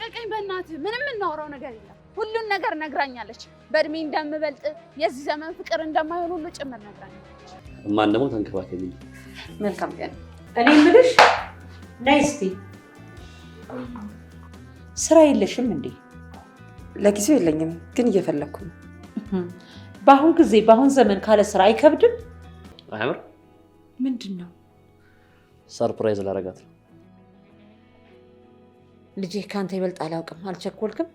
ልቀቀኝ በእናትህ። ምንም የምናወራው ነገር የለም። ሁሉን ነገር ነግራኛለች። በእድሜ እንደምበልጥ የዚህ ዘመን ፍቅር እንደማይሆን ሁሉ ጭምር ነግራኛለች። እማን ደግሞ ተንከባከቢኝ። መልካም ቀን። እኔ የምልሽ ነይ እስቲ። ስራ የለሽም እንዴ? ለጊዜው የለኝም፣ ግን እየፈለግኩ ነው። በአሁን ጊዜ በአሁን ዘመን ካለ ስራ አይከብድም? አያምር? ምንድን ነው? Surprise ላረጋት ነው። ልጄ ከአንተ ይበልጥ አላውቅም። አልቸኮልክም?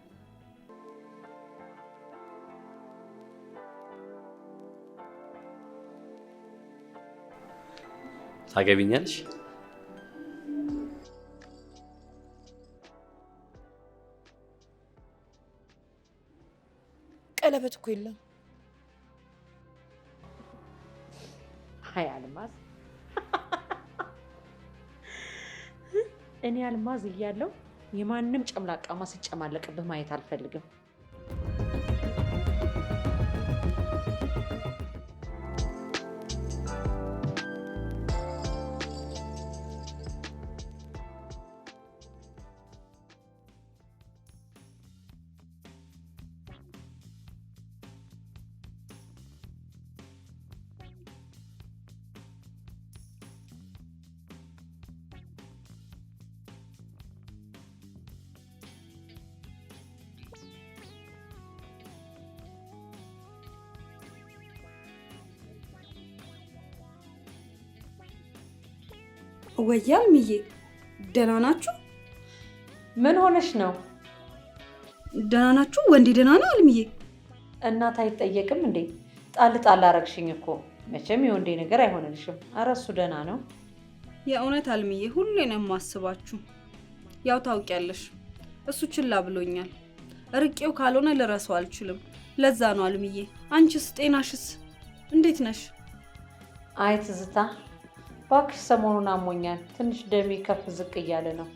ታገቢኛለሽ? ቀለበት እኮ የለም። አይ አልማዝ፣ እኔ አልማዝ እያለሁ የማንም ጨምላቃማ ሲጨማለቅብህ ማየት አልፈልግም። ወያል ምዬ ደህና ናችሁ? ምን ሆነሽ ነው? ደህና ናችሁ? ወንዴ ደህና ነው አልምዬ? እናት አይጠየቅም እንዴ? ጣል ጣል አረግሽኝ እኮ። መቼም የወንዴ ነገር አይሆንልሽም። ኧረ እሱ ደህና ነው። የእውነት አልምዬ ሁሌ ነው የማስባችሁ። ያው ታውቂያለሽ፣ እሱ ችላ ብሎኛል። ርቄው ካልሆነ ልረሳው አልችልም። ለዛ ነው አልምዬ። አንቺስ ጤናሽስ እንዴት ነሽ? አይ ትዝታ እባክሽ ሰሞኑን አሞኛል። ትንሽ ደሜ ከፍ ዝቅ እያለ ነው።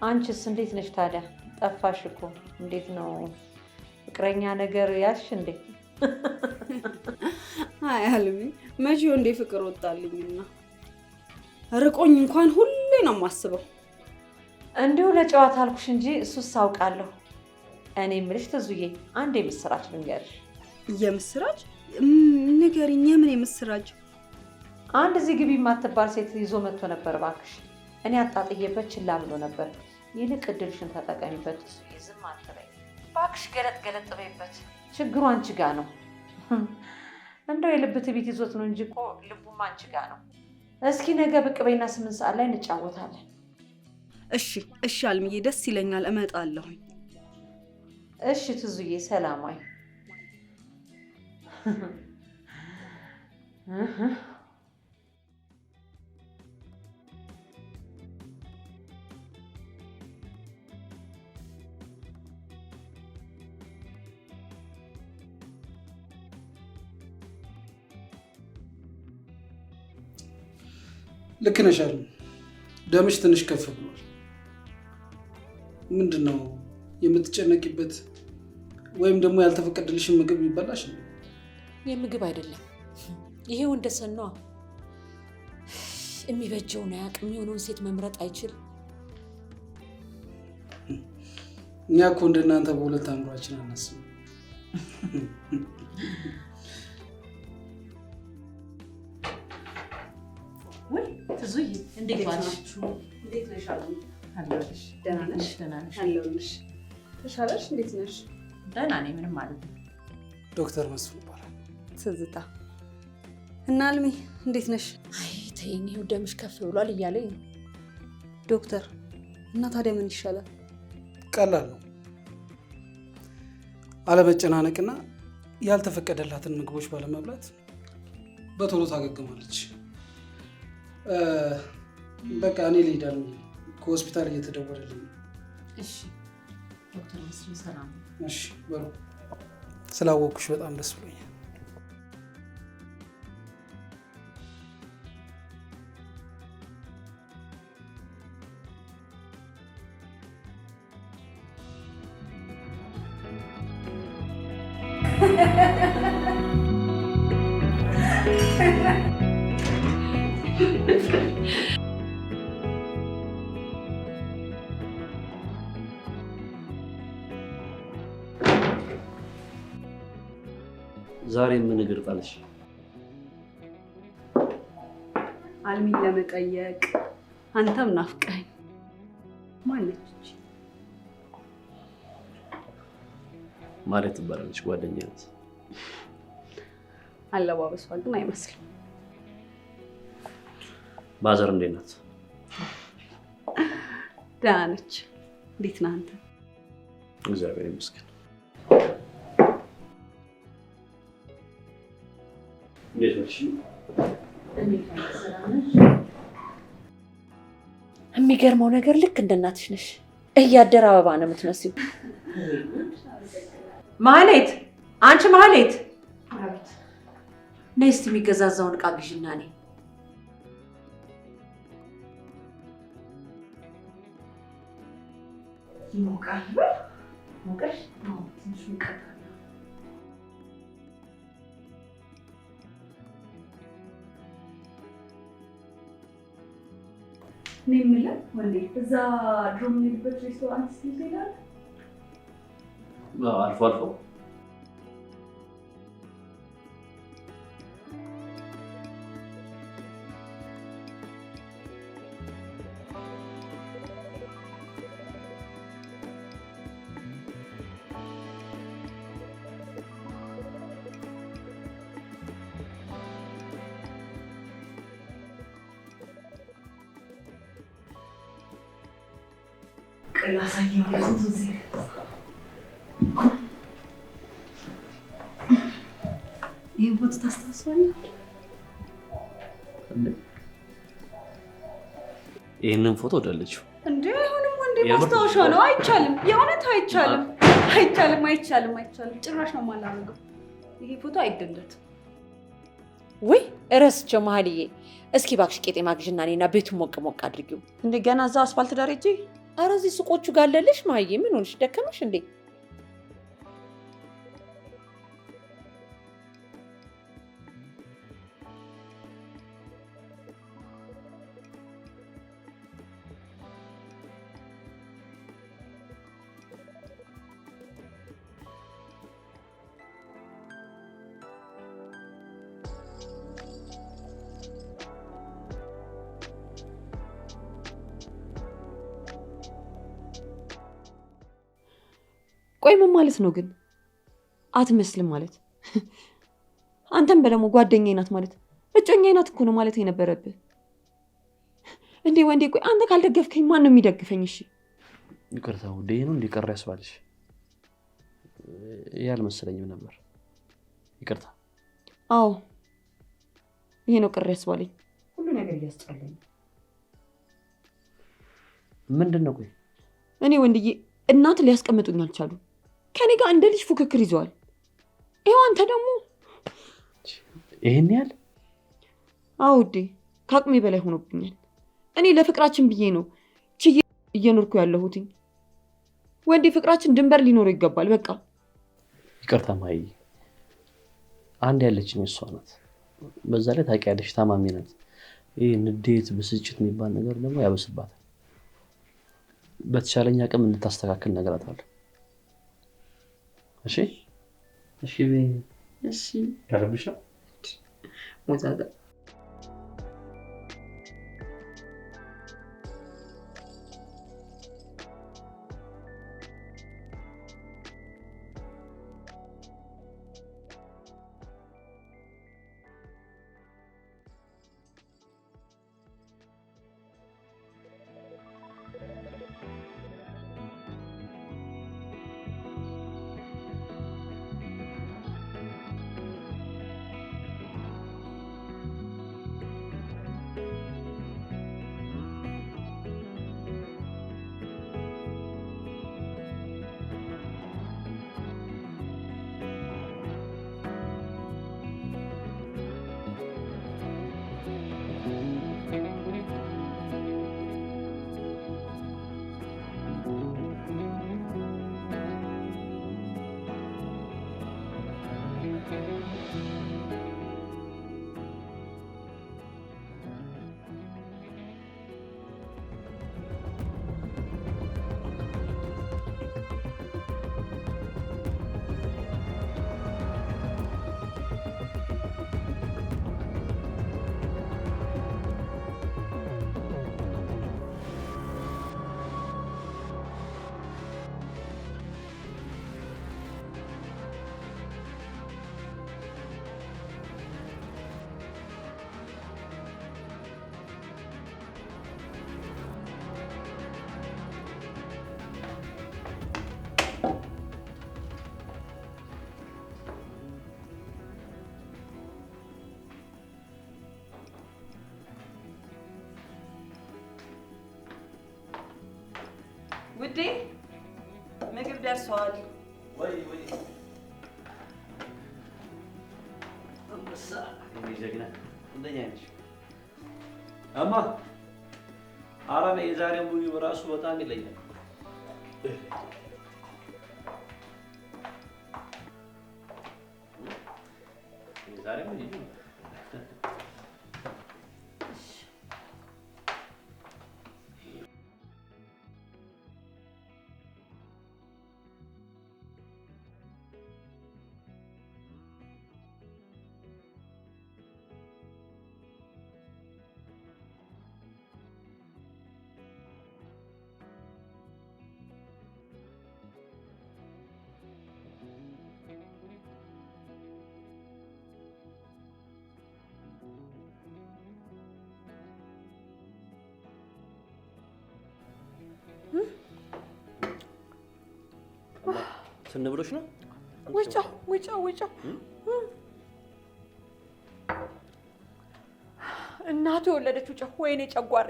አንቺስ እንዴት ነሽ ታዲያ? ጠፋሽ እኮ። እንዴት ነው ፍቅረኛ ነገር ያዝሽ እንዴ? አይ አልሚ፣ መቼ ወንዴ ፍቅር ወጣልኝና ርቆኝ እንኳን ሁሌ ነው የማስበው። እንዲሁ ለጨዋታ አልኩሽ እንጂ እሱስ አውቃለሁ። እኔ የምልሽ ትዙዬ፣ አንድ የምስራች ልንገርሽ። የምስራች? ንገሪኝ። የምን የምስራች? አንድ እዚህ ግቢ የማትባል ሴት ይዞ መጥቶ ነበር። እባክሽ እኔ አጣጥዬበት ችላ ብሎ ነበር። ይልቅ እድልሽን ተጠቀሚበት ትዙዬ፣ ዝም አትበይ እባክሽ፣ ገለጥ ገለጥ በይበት። ችግሩ አንቺ ጋ ነው። እንደው የልብ ትዕቢት ይዞት ነው እንጂ እኮ ልቡም አንቺ ጋ ነው። እስኪ ነገ ብቅ በይና 8 ሰዓት ላይ እንጫወታለን። እሺ እሺ አልምዬ፣ ደስ ይለኛል፣ እመጣለሁኝ። እሺ ትዙዬ፣ ሰላም ዋይ። ልክ ነሽ አሉ። ደምሽ ትንሽ ከፍ ብሏል። ምንድን ነው የምትጨነቂበት? ወይም ደግሞ ያልተፈቀደልሽን ምግብ ይበላሽ ነው? የምግብ አይደለም ይሄ ወንደሰን ነዋ። የሚበጀውን አያውቅም። የሚሆነውን ሴት መምረጥ አይችል። እኛ እኮ እንደናንተ በሁለት አእምሯችን አናስብም። ወይ ትዙዬ፣ እንዴት ዋልሽ? እንዴት ነሽ አልሚ? አለሁልሽ። ደህና ነሽ? ደህና ነሽ? አለሁልሽ። ተሻለሽ? እንዴት ነሽ? ደህና ነኝ፣ ምንም አይደለም። ዶክተር መስፍን ይባላል። ትዝታ እና አልሚ እንዴት ነሽ? አይ ተይኝ፣ ይኸው ደምሽ ከፍ ብሏል እያለኝ ነው ዶክተር። እና ታዲያ ምን ይሻላል? ቀላል ነው። አለመጨናነቅና ያልተፈቀደላትን ምግቦች ባለመብላት በቶሎ ታገግማለች። በቃ እኔ ልሂድ አልሚ፣ ከሆስፒታል እየተደወለልኝ ነው። እሺ ዶክተር መስፍን ሰላም። እሺ በሉ። ስላወቅኩሽ በጣም ደስ ብሎኛል። ዛሬ ምን እግር ጣለሽ? አልሚን ለመጠየቅ አንተም ናፍቀኝ። ማነች እቺ? ማለት ትባላለች፣ ጓደኛዬ ናት። አለባበሷ ግን አይመስልም። ባዘር እንዴት ናት? ደህና ነች። እንዴት ነህ አንተ? እግዚአብሔር ይመስገን። እንዴት ነሽ? የሚገርመው ነገር ልክ እንደ እናትሽ ነሽ። እያደር አበባ ነው የምትመስዪው። ማህሌት፣ አንቺ ማህሌት፣ ነይ እስቲ የሚገዛዛውን እቃ ግዢና ነይ። ይሞቃል። ሞቀሽ? ትንሽ ሙቀት አለ። እኔ የምልህ ወንዴ፣ እዛ ድሮ የምንሄድበት ሬስቶራንት still ትሄዳለህ? አልፎ አልፎ። ይህን ፎቶ ታስታውሰዋለህ? ይህንን ፎቶ ወዳለችው እንዴ አይሆንም ወንዴ፣ ማስታወሻ ነው። አይቻልም፣ የእውነት አይቻልም፣ አይቻልም፣ አይቻልም፣ አይቻልም። ጭራሽ ነው የማላደርገው። ይሄ ፎቶ አይደለትም። ውይ እረስቸው መሀልዬ። እስኪ እባክሽ ቄጤማ ግዢና እኔና ቤቱን ሞቅ ሞቅ አድርጊው። እንዴ ገና እዛ አስፋልት ዳር ሂጅ። ኧረ እዚህ ሱቆቹ ጋር አለልሽ። ማህዬ ምን ሆንሽ? ደከመሽ እንዴ? ቆይ ምን ማለት ነው ግን? አትመስልም ማለት አንተም በደሞ ጓደኛዬ ናት ማለት እጮኛዬ ናት እኮ ነው ማለት የነበረብህ። እንዴ ወንዴ፣ ቆይ አንተ ካልደገፍከኝ ማን ነው የሚደግፈኝ? እሺ ይቅርታ ውዴ፣ ይሄ ነው እንዲህ ቀረ ያስባልሽ? ይሄ አልመሰለኝም ነበር። ይቅርታ። አዎ ይሄ ነው ቅር ያስባለኝ። ሁሉ ነገር እያስጠላኝ። ምንድን ነው? ቆይ እኔ ወንድዬ እናት ሊያስቀምጡኝ አልቻሉ። ከኔ ጋር እንደ ልጅ ፉክክር ይዘዋል። ይኸው አንተ ደግሞ ይሄን ያህል? አዎ ውዴ፣ ከአቅሜ በላይ ሆኖብኛል። እኔ ለፍቅራችን ብዬ ነው ችዬ እየኖርኩ ያለሁትኝ። ወንዴ ፍቅራችን ድንበር ሊኖረው ይገባል። በቃ ይቅርታ ማይ፣ አንድ ያለችኝ እሷ ናት። በዛ ላይ ታውቂያለሽ ታማሚ ናት። ይሄ ንዴት፣ ብስጭት የሚባል ነገር ደግሞ ያበስባታል። በተቻለኝ አቅም እንድታስተካክል እነግራታለሁ። እሺ እሺ እሺ። ያለብሽ ነው ሞዛዛ ውዴ ምግብ ደርሷል። ወይ ወይ አንበሳ የኔ ጀግና እንደኛ ነሽ። እማ ኧረ የዛሬው ምግብ ራሱ በጣም ይለያል። የዛሬው ልዩ ነው። ስንብሎሽ ነው? ውጫው ውጫው ውጫው። እናቱ የወለደችው ጨው። ወይኔ ጨጓሬ!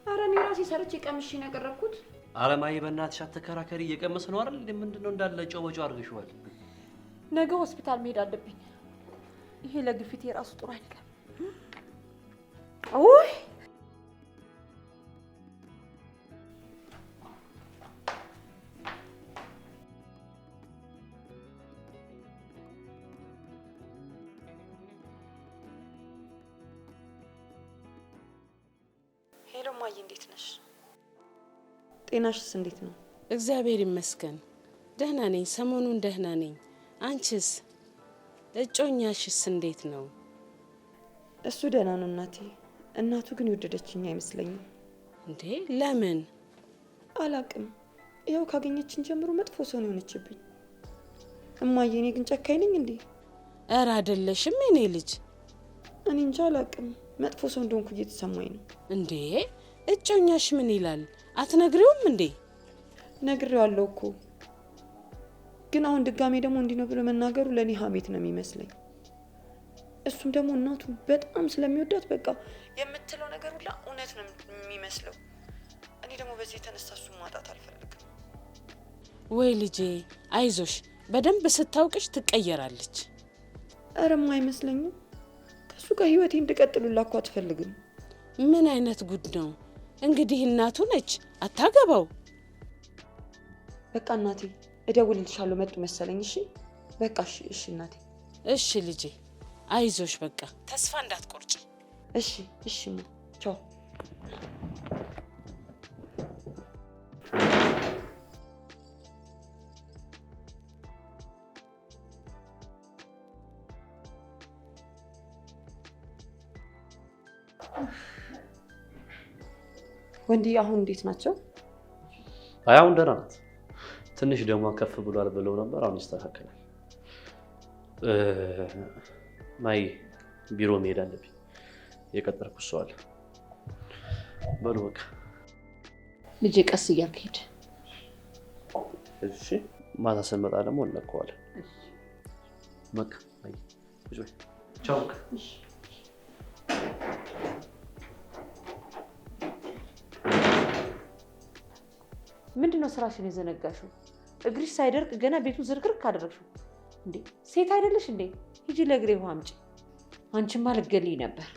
ኧረ እኔ ራሴ ሰርቼ ቀምሼ ነው ያቀረብኩት። ኧረ ማዬ በእናትሽ አትከራከሪ። እየቀመሰ ነው አይደል? ምንድን ነው እንዳለ ጨው በጨው አድርገሽዋል። ነገ ሆስፒታል መሄድ አለብኝ። ይሄ ለግፊቴ ራሱ ጥሩ አይደለም። ውይ Hello ማዬ፣ እንዴት ነሽ? ጤናሽስ እንዴት ነው? እግዚአብሔር ይመስገን ደህና ነኝ። ሰሞኑን ደህና ነኝ። አንቺስ? እጮኛሽስ እንዴት ነው? እሱ ደህና ነው እናቴ። እናቱ ግን የወደደችኝ አይመስለኝም። እንዴ ለምን? አላቅም። ይኸው ካገኘችን ጀምሮ መጥፎ ሰው ነው የሆነችብኝ። እማዬ፣ እኔ ግን ጨካኝ ነኝ እንዴ? ኧረ አይደለሽም የኔ ልጅ። እኔ እንጃ አላቅም። መጥፎ ሰው እንደሆንኩ እየተሰማኝ ነው። እንዴ እጮኛሽ ምን ይላል? አትነግሪውም እንዴ? ነግሬዋለሁ እኮ፣ ግን አሁን ድጋሜ ደግሞ እንዲህ ነው ብሎ መናገሩ ለእኔ ሀሜት ነው የሚመስለኝ። እሱም ደግሞ እናቱ በጣም ስለሚወዳት በቃ የምትለው ነገር ሁላ እውነት ነው የሚመስለው። እኔ ደግሞ በዚህ የተነሳ እሱን ማጣት አልፈልግም። ወይ ልጄ አይዞሽ፣ በደንብ ስታውቅሽ ትቀየራለች። ኧረማ አይመስለኝም። ከእሱ ጋር ህይወቴ እንድቀጥሉላ እኮ አትፈልግም። ምን አይነት ጉድ ነው እንግዲህ! እናቱ ነች፣ አታገባው። በቃ እናቴ እደውልልሻለሁ፣ መጡ መሰለኝ። እሺ በቃ እሺ፣ እሺ እናቴ። እሺ ልጄ አይዞሽ፣ በቃ ተስፋ እንዳትቆርጭ። እሺ እሺ፣ ቻው። ወንድዬ አሁን እንዴት ናቸው? አይ አሁን ደህና ናት። ትንሽ ደሟ ከፍ ብሏል ብለው ነበር። አሁን ይስተካከላል። ማይ ቢሮ መሄድ አለብኝ። የቀጠርኩት ሰው አለ። በሉ በቃ ልጄ፣ ቀስ እያልክ ሂድ። እሺ ማታ ስንመጣ ደግሞ እንለቀዋለን። በቃ ማይ ቁጭ በይ። ቻው። ምንድን ነው ስራሽን የዘነጋሽው? እግርሽ ሳይደርቅ ገና ቤቱን ዝርክርክ አደረግሽው እንዴ! ሴት አይደለሽ እንዴ? ሂጂ ለእግሬ ውሃ አምጪ። አንቺማ ልትገልኝ ነበር።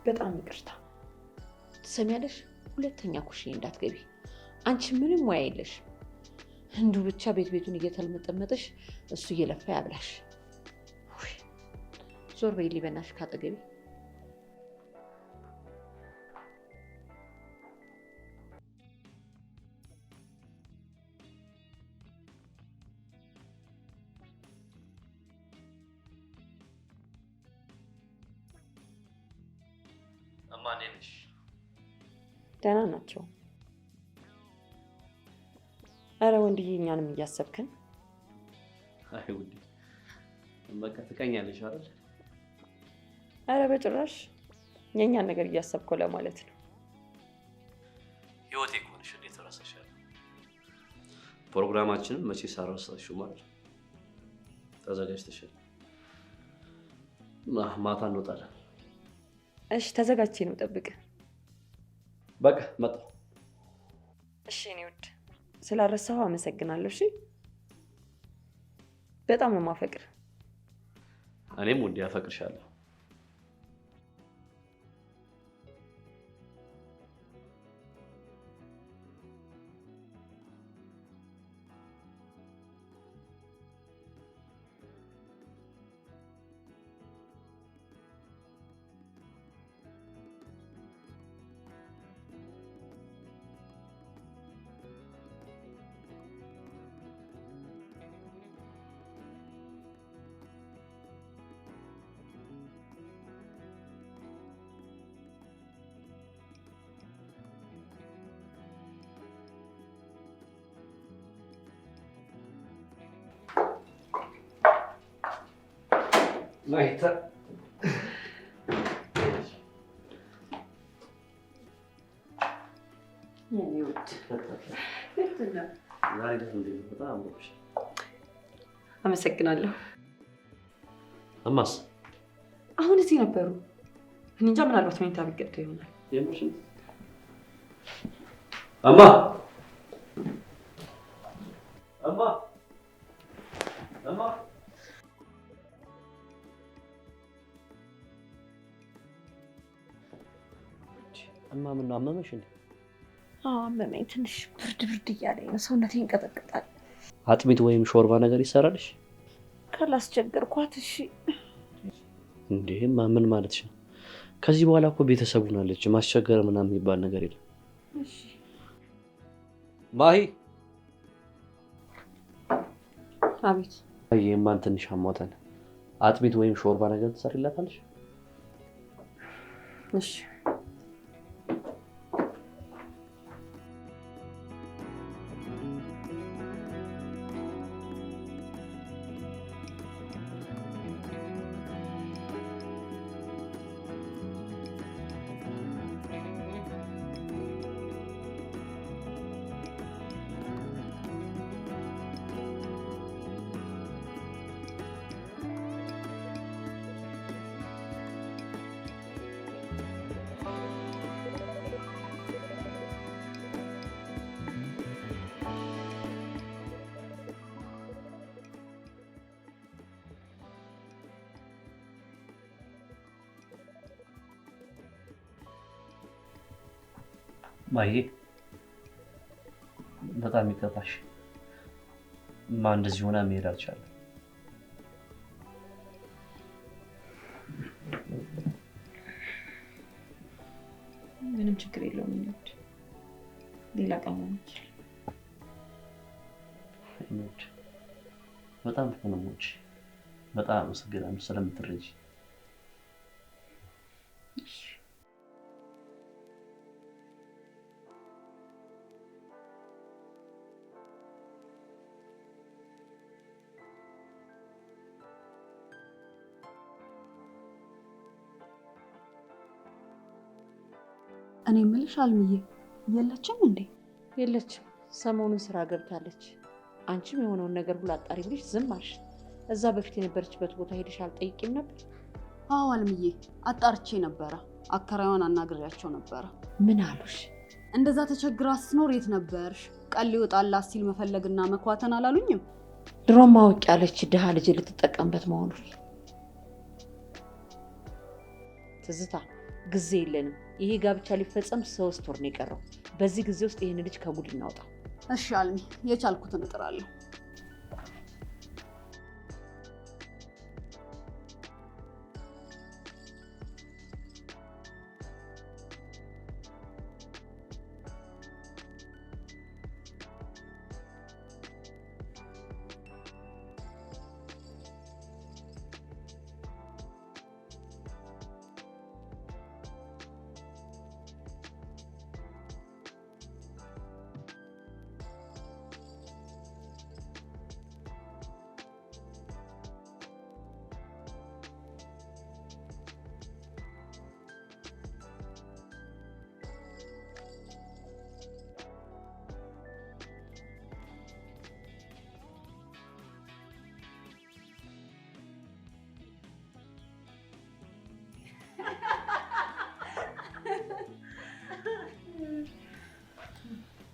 በጣም ይቅርታ። ትሰሚያለሽ? ሁለተኛ ኩሽኔ እንዳትገቢ። አንቺ ምንም ሙያ የለሽ። እንዲሁ ብቻ ቤት ቤቱን እየተልመጠመጠሽ እሱ እየለፋ ያብላሽ። ዞር በይልኝ በእናትሽ ካጠገቤ። እማ እንዴት ነሽ? ደህና ናቸው። ኧረ ወንድዬ እኛንም እያሰብክን። አይ ውዴ በቃ ትቀኛለሽ አይደል? ኧረ በጭራሽ የእኛን ነገር እያሰብከው ለማለት ነው። ህይወቴ እኮ ነሽ። እንዴት እረሳሻለሁ? ፕሮግራማችንን መቼ ሳረሳሽው ማለት ተዘጋጅተሻል? ማታ እንወጣለን። እሺ ተዘጋጅቼ ነው የምጠብቅህ። በቃ መጣሁ። እሺ የኔ ውድ ስላረሳኸው አመሰግናለሁ። እሺ በጣም ነው የማፈቅርህ። እኔም ውዴ አፈቅርሻለሁ። ማይታ አመሰግናለሁ። እማስ አሁን እዚህ ነበሩ። እኔ እንጃ ምናልባት መኝታ ቤት ገብተው ይሆናል። እማ እማ እማ እማ ምነው አመመሽ እንዴ? አዎ አመመኝ። ትንሽ ብርድ ብርድ እያለኝ ነው፣ ሰውነቴ ይንቀጠቀጣል። አጥሚት ወይም ሾርባ ነገር ይሰራልሽ? ካላስቸገርኳት። እሺ። እንዴ እማ ምን ማለትሽ ነው? ከዚህ በኋላ እኮ ቤተሰብ ሆናለች። ማስቸገር ምናምን የሚባል ነገር የለም። እሺ። ማሂ። አቤት። የማን ትንሽ አሟታል። አጥሚት ወይም ሾርባ ነገር ትሰሪላታለሽ? እሺ። ማዬ በጣም ይቅርታሽ። እማ እንደዚህ ሆና መሄድ አልቻለም። ምንም ችግር የለውም። ሌላ ቀን መሆን ይችላል። በጣም ነው በጣም አመሰግናለሁ ስለምትረጂ። እኔ የምልሽ አልምዬ የለችም እንዴ? የለችም። ሰሞኑን ስራ ገብታለች። አንቺም የሆነውን ነገር ሁሉ አጣሪ ብለሽ ዝም አልሽ። እዛ በፊት የነበረችበት ቦታ ሄደሽ አልጠይቂም ነበር? አዎ አልምዬ አጣርቼ ነበረ። አከራይዋን አናግሬያቸው ነበረ። ምን አሉሽ? እንደዛ ተቸግራ ስትኖር የት ነበርሽ? ቀን ሊወጣላት ሲል መፈለግና መኳተን አላሉኝም? ድሮም ማወቅ ያለች ድሃ ልጅ ልትጠቀምበት መሆኑን። ትዝታ ጊዜ የለንም። ይሄ ጋብቻ ሊፈጸም 3 ወር ነው የቀረው። በዚህ ጊዜ ውስጥ ይሄን ልጅ ከጉድ እናውጣው። እሺ አልሚ፣ የቻልኩትን እጥራለሁ።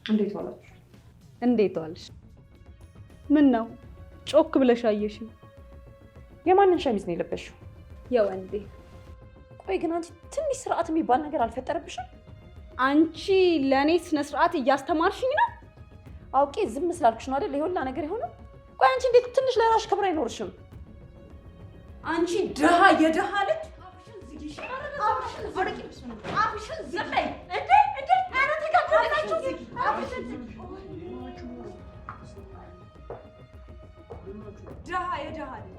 እንዴት ዋላችሁ? እንዴት ዋልሽ? ምን ነው ጮክ ብለሽ አየሽኝ? የማንን ሸሚዝ ነው የለበሽው? የወንዴ። ቆይ ግን አንቺ ትንሽ ስርዓት የሚባል ነገር አልፈጠረብሽም? አንቺ ለእኔ ስነ ስርዓት እያስተማርሽኝ ነው? አውቄ ዝም ስላልኩሽ ነው አይደል ይሄ ሁላ ነገር የሆነው? ቆይ አንቺ እንዴት ትንሽ ለራስሽ ክብር አይኖርሽም? አንቺ ድሃ የድሃ ልጅ ድሃ የድሃ ልጅ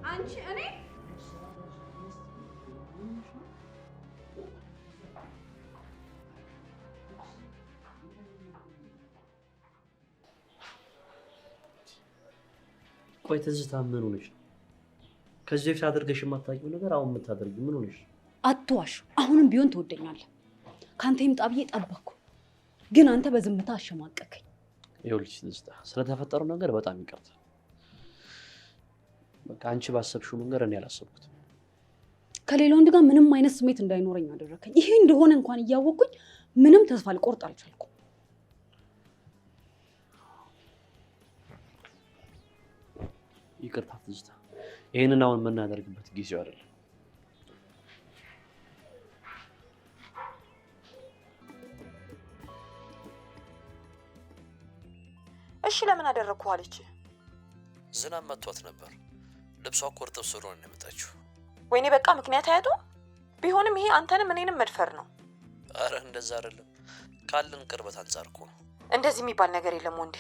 አንቺ እኔ ቆይ ትዝታ ምን ሆነሽ ነው? ከዚህ በፊት አድርገሽ የማታውቂው ነገር አሁን የምታደርጊው ምን ሆነሽ ነው? አትዋሽ። አሁንም ቢሆን ትወደኛለህ። ከአንተ ይምጣ ብዬ ጠበቅኩ፣ ግን አንተ በዝምታ አሸማቀከኝ። ይኸውልሽ ትዝታ፣ ስለተፈጠረው ነገር በጣም ይቅርታ። በቃ አንቺ ባሰብሽው መንገድ እኔ አላሰብኩትም። ከሌላ ወንድ ጋር ምንም አይነት ስሜት እንዳይኖረኝ አደረከኝ። ይሄ እንደሆነ እንኳን እያወቅኩኝ ምንም ተስፋ ልቆርጥ አልቻልኩም። ይቅርታ ትዝታ፣ ይሄንን አሁን የምናደርግበት ጊዜው አይደለም። እሺ ለምን አደረግኩ አለች? ዝናብ መጥቷት ነበር። ልብሷ እኮ እርጥብ ስለሆነ ነው የመጣችው። ወይኔ በቃ ምክንያት አያጡ። ቢሆንም ይሄ አንተንም እኔንም መድፈር ነው። አረ እንደዛ አይደለም፣ ካለን ቅርበት አንጻር እኮ ነው። እንደዚህ የሚባል ነገር የለም ወንዴ።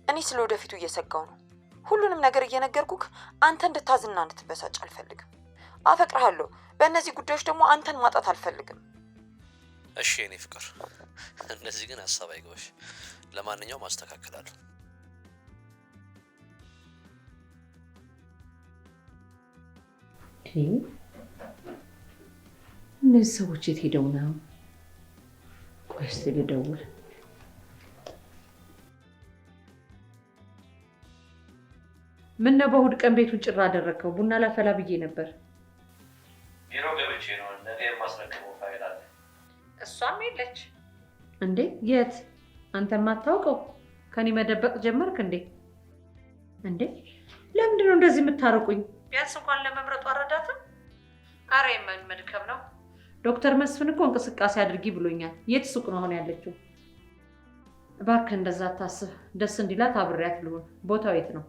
እኔ ስለ ወደፊቱ እየሰጋው ነው። ሁሉንም ነገር እየነገርኩክ አንተ እንድታዝና እንድትበሳጭ አልፈልግም። አፈቅርሃለሁ። በእነዚህ ጉዳዮች ደግሞ አንተን ማጣት አልፈልግም። እሺ የኔ ፍቅር፣ እንደዚህ ግን ሀሳብ አይግባሽ። ለማንኛውም አስተካክላለሁ። እነዚህ ሰዎች የት ሄደው ነው? ቆይ እስኪ ልደውል። ምን ነው በእሑድ ቀን ቤቱን ጭራ አደረግከው? ቡና ላፈላ ብዬ ነበር። ቢሮ ገብቼ ነው፣ ነገ የማስረክበው ፋይል አለ። እሷም የለች እንዴ? የት? አንተ የማታውቀው ከኔ መደበቅ ጀመርክ እንዴ? እንዴ ለምንድን ነው እንደዚህ የምታርቁኝ? ቢያንስ እንኳን ለመምረጡ አረዳትም። አረ የምን መድከም ነው። ዶክተር መስፍን እኮ እንቅስቃሴ አድርጊ ብሎኛል። የት ሱቅ ነው አሁን ያለችው? እባክህ እንደዛ አታስብ። ደስ እንዲላት አብሬያት ልሁን። ቦታው የት ነው?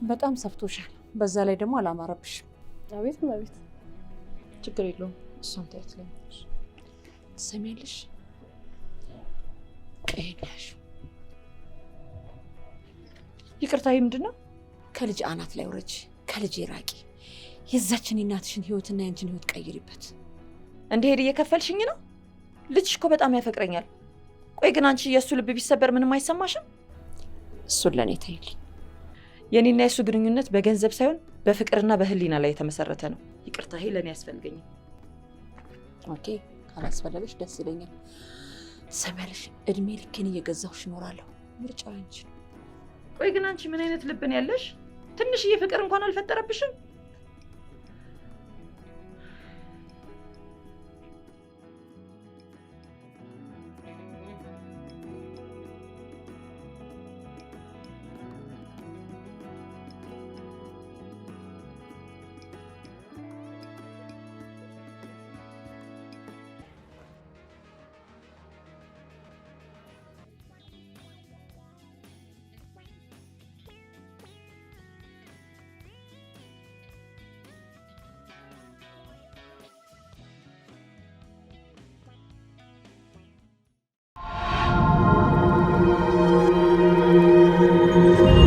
በጣም ሰፍቶሻል። በዛ ላይ ደግሞ አላማረብሽም። አቤት እመቤት፣ ችግር የለውም። እሷም ታያትለኛለሽ። ትሰሚያለሽ? ይሄን ያዥው። ይቅርታ፣ ይሄ ምንድን ነው? ከልጅ አናት ላይ ውረጅ፣ ከልጅ ራቂ። የዛችን የእናትሽን ህይወትና ያንቺን ህይወት ቀይሪበት። እንዲሄድ እየከፈልሽኝ ነው? ልጅሽ እኮ በጣም ያፈቅረኛል። ቆይ ግን አንቺ የእሱ ልብ ቢሰበር ምንም አይሰማሽም? እሱን ለእኔ ተይልኝ። የኔና የሱ ግንኙነት በገንዘብ ሳይሆን በፍቅርና በህሊና ላይ የተመሰረተ ነው። ይቅርታ፣ ይሄ ለእኔ አያስፈልገኝም። Okay፣ ካላስፈለገሽ ደስ ይለኛል። ትሰሚያለሽ? እድሜ ልኬን እየገዛሁሽ እኖራለሁ። ምርጫው ያንቺ ነው። ቆይ ግን አንቺ ምን አይነት ልብ ነው ያለሽ? ትንሽዬ ፍቅር እንኳን አልፈጠረብሽም? ነው።